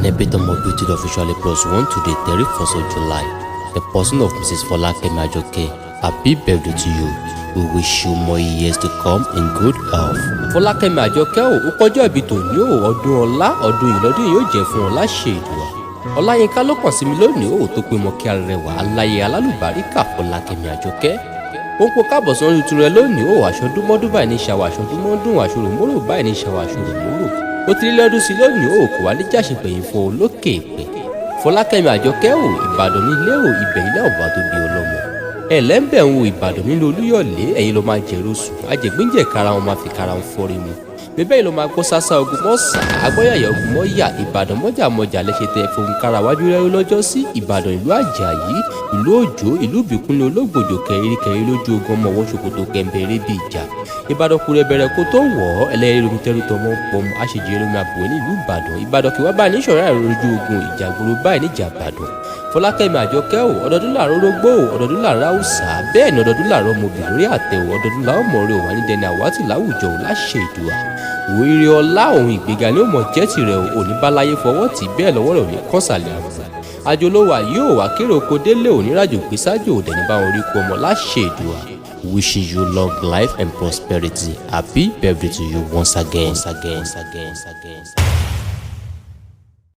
An epitome of beauty officially plus one today, 31st of July. The person of Mrs. Folakemi Ajoke. Happy birthday to you. We wish you more years to come in good health. Fọlákẹ́mi Àjọkẹ́ ò ó kọjọ́ ìbí tòní ò, ọdún ọlá, ọdún ìlọ́dún yóò jẹ́ fún ọ láṣẹ Èdùà. Ọláyínká ló kàn sí mi lónìí ó tó pé mo kí arẹwà aláyé alálùbáríkà Fọlákẹ́mi Àjọkẹ́. Ó ń kó káàbọ̀ sọ́run tuntun rẹ lónìí ó. Àṣọdúnmọ́dún báyìí ní ṣàwọ̀ àṣọdúnmọ́dún, àṣòròmórò báyìí ní ṣàwọ̀ àṣòròmórò. Ó ti rí lọ́dún sí lónìí ó, kò wá ní jàṣepẹ̀yìn fún ọ lókè èpè. Fọlákẹ́mi Àjọkẹ́ ò, Ìbàdàn nílé ò, ibẹ̀ ilé ọ̀bà tó bí ọlọ́mọ ẹlẹ́ńbẹ̀ ń wo Ìbàdàn nílùú Olúyọ̀lé. Ẹ̀yin ló máa jẹ̀rọ sùn ajẹ̀gbínjẹ̀ kára wọn máa fi kára wọn fọ́rí mu bíbẹ́ yìí ló máa gbọ́ sásá ogun mọ́ sá agbọ́yàyà ogun mọ́ yà. Ìbàdàn mọ́jà mọ́jà lẹ́sẹ̀ tẹ fohùn kára wájú rẹ́ lọ́jọ́ sí. Ìbàdàn, ìlú Àjàyí, ìlú Òjó, ìlú Ìbíkúnlé Ológbòjò, kẹrin kẹrin lójú ogun, ọmọ ọwọ́ ṣòkòtò kẹ̀mbẹ̀rẹ̀ bí ìjà. Ìbàdàn kúrẹ́ bẹ̀rẹ̀ kó tó wọ̀ ọ́, ẹlẹ́rìí omi tẹ́rù tọmọ pọmọ àṣejì eré omi àbúwẹ̀ nílùú Ìbàdàn. Ìbàdàn kí wá bá níṣọ̀rẹ́ àìrójú ogun ìjàgboro báyìí níjà Ìbàdàn. Fọlákẹ́mi Àjọkẹ́ ò, ọdọọdún làárọ̀ rógbó ò, ọdọọdún làárọ̀ àwùsá, bẹ́ẹ̀ ni ọdọọdún làárọ̀ mobì lórí àtẹ ò. Ọdọọdún làwọn mọ̀ rẹ ò wá ní dẹni àwátì láwùjọ ò láṣẹ Èdùà. Wò, ire ọlá òun ìgbéga ni ó mọ̀ jẹ́ tirẹ̀ ò. Òní báláyé fọwọ́ tì bẹ́ẹ̀ lọ́wọ́ rẹ̀ ò ní kọ́sàlẹ̀ àbùkù. Àjò ló wà yóò wá kéré oko délé, òní rájò gbé sájò òdẹ̀ ní báwọn orí kú ọmọ láṣẹ Èdùà. Wishing you long life and prosperity. Happy birthday to you once again, once again, once again, once again.